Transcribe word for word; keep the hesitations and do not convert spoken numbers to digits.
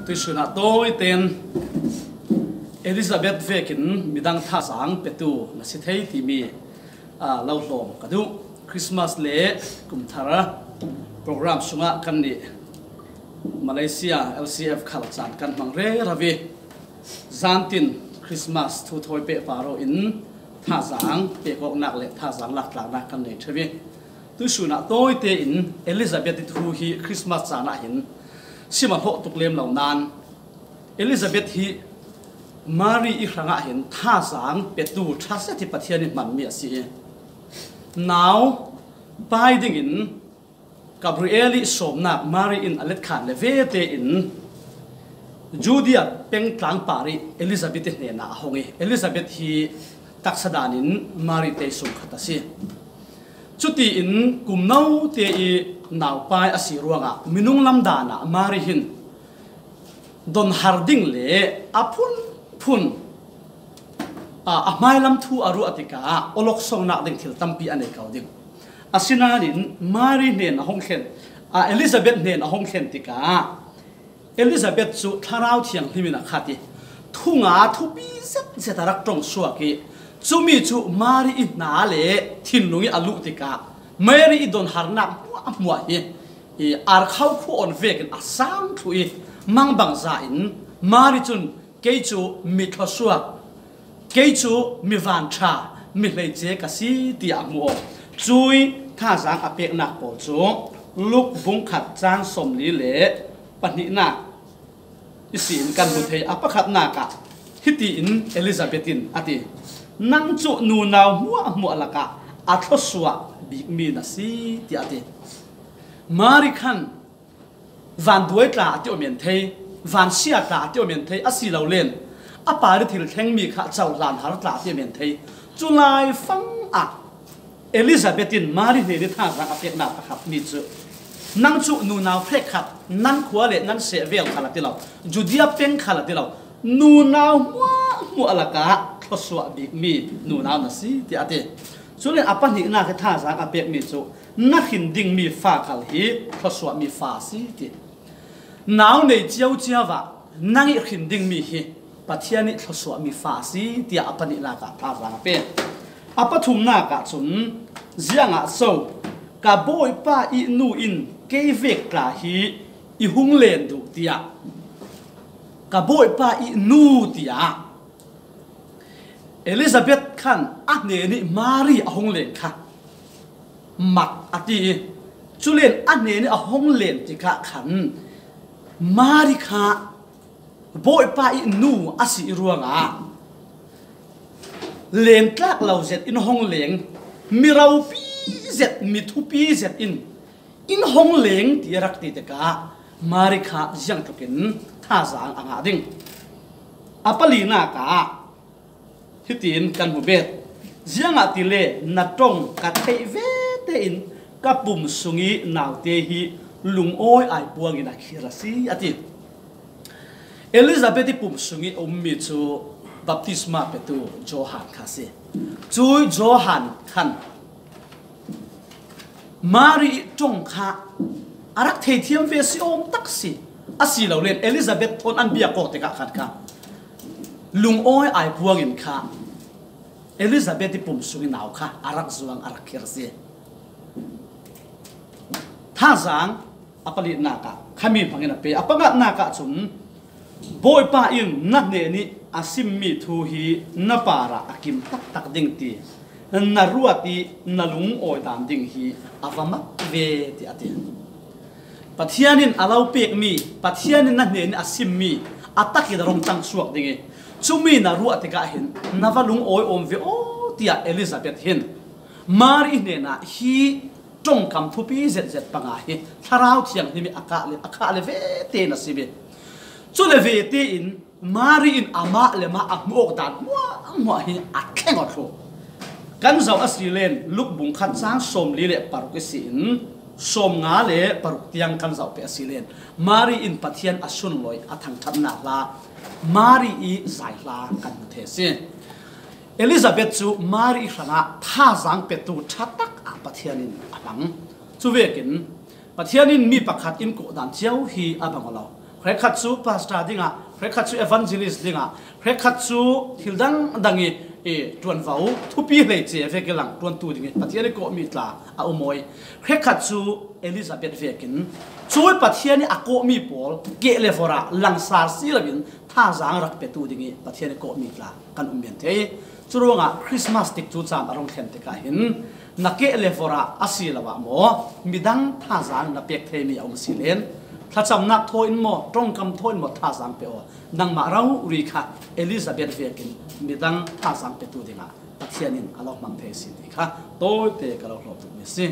Tuisunah tawiten Elizabeth vekin midang thazang petu na si thei timi, a, lo hlawm ka duh. Christmas le kumthar program sungah kan nih Malaysia L C F khal caan kan hmang rero hi. Zantin Christmas thu thawi peh paro in thazang pekawknak le thazang laktlaknak kan nei ṭheu hi. Tuisunah tawite in Elizabeth ih thu hi Christmas caan ah hin sim a hlawh tuk lem lo nain, Elizabeth hi Mary ih hrangah hin thazang petu ṭha zet hi Pathian ih hmanmi a si hi. Nau pai dingin Gabriel ih sawmnak Mary in a letkhan le vete in Judea peng tlang par ih Elizabeth ih hnenah a hong hi. Elizabeth hi taksa danin Mary te sung khat a si. Cutiin kum note ih naupai a si ruangah minung lam danah Mary hin donhar ding le a phunphun, a, a hmailam thu a ruah tikah awloksonak ding thil tampi a nei ko ding. Asinain Mary hnen a hong thlen, a, Elizabeth hnen a hong thlen tikah Elizabeth cu Thlarau Thianghlim in a khat ih thunga thupi zetzet a rak ṭong suak ih cumi cu Mary ih hna le thinlung ih a luh tikah Mary ih donharnak hmuahhmuah hi ih arkho khua awn vekin a sang thluh ih mangbangza in Mary cun, "Kei cu mi thluasuak, kei cu mi vanṭha, mi hleice ka si," tiah a hmuh aw. Cuih thazang a peknak pawl cu Luk bung khat cang sawmli le pahnihnak ihsin kan hmu thei. A pakhatnak ah hitiin Elizabeth in a ti, "Nang cu nunau hmuahhmuah lakah a thluasuah bikmi na si," tiah a ti. Mary khan vanduai tla a ti awmen thei, vansia tla a ti awmen thei, a si lo len a pa ih thil thlengmi kha cohlan har tla a ti awmen thei. Culai fang ah Elizabeth in Mary hnen ih thazang a peknak pakhatmi cu, "Nang cu nunau hrekkhat, nan khua le nan seh vel khal a ti lo, Judea peng khal a ti lo, nunau hmuahhmuah lakah thluasuah bikmi nunau na si," tiah a ti. Cule a pahnihnak ih thazang a pekmi cu, "Na hrin dingmi fa khal hi thluasuahmi fa a si," ti. Nau nei ciocio ah nang ih hrin dingmi hi Pathian ih thluasuahmi fa a si, tiah a pahnihnak ah thazang a pek. A pathumnak ah cun, "Ziangah so ka Bawipa ih nu in kei vek tla hi i hung len duh," tiah, "Ka Bawipa ih nu," tiah Elizabeth khan a hnen ih Mary a hung len kha mak a ti ih, culen a hnen ih a hung len tikah khan Mary kha Bawipa ih nu a si ih ruangah lentlak lo zet in hung leng, mi ropi zet, mi thupi zet in in hung leng ti a rak ti tikah Mary kha ziangtlukin thazang a ngah ding. A palinak ah hitin kan hmu bet, "Ziangahtile na ṭong ka theih vete in ka pum sung ih naute hi lungawi aipuang in a khir a si," a ti. Elizabeth ih pum sung ih a ummi cu baptisma petu Johan kha a si. Cuih Johan khan Mary ih ṭong kha a rak theithiam ve si awm tak si. A si lo len Elizabeth thawn an biak aw tikah khan kha lungawi aipuang in kha Elizabeth ih pum sung ih nau kha a rak zuang, a rak khir a si. Thazang a palinak ah khami hmangin a pe. A panganak ah cun, "Bawipa in na hnen ih a simmi thu hi na parah a kim taktak ding ti na ruat ih na lungawi dan ding hi a va mak ve," tiah a ti. Pathian in a lo pekmi, Pathian in na hnen ih a simmi a takin a rung tang suak ding ih, cumi na ruah tikah hin na va lungawi awm ve aw, tiah Elizabeth hin Mary hnenah hi ṭongkam thupi zetzet panga hi Thlarau Thianghlim ih a kah le, a khah le vete in a sim ih, cule vete in Mary in amah le mah a hmuh awk dan hmuahhmuah hi a thleng aw thluh. Kan zoh a si len Luk bung khat cang sawmli le paruk ihsin sawmnga le paruk tiang kan zoh peh a si len Mary in Pathian a sunlawi a thangṭhatnak hla, Mary ih zai hla kan hmu thei a si. Elizabeth cu Mary hrangah thazang petu ṭha tak ah Pathian in a hmang. Cuvekin Pathian in mi pakhat in kawhdan cio hi a bang aw lo. Hrekkhat cu pastor dingah, hrekkhat cu evangelist dingah, hrekkhat cu thil dangdang i, i ṭuanvo thupi hleice vek i lang ṭuantu ding i Pathian i kawhmi tla a um aw i, hrekkhat cu Elizabeth vekin, cui Pathian i a kawhmi pawl keh le vorh ah langsar si loin thazaang rak petu ding i Pathian i kawhmi tla kan um men thei. Curuangah Christmas tikcu caan a rung thlen tikah hin na keh le vorh ah a si lo ah maw midang thazaang na pek theimi a um si len, thlacamnak thaw in maw, ṭongkam thaw in maw thazaang pe aw. Nangmah rori kha Elizabeth vekin midang thazaang petu dingah Pathian in a lo hmang thei si ti kha tawite ka lo hlawh tukmi si.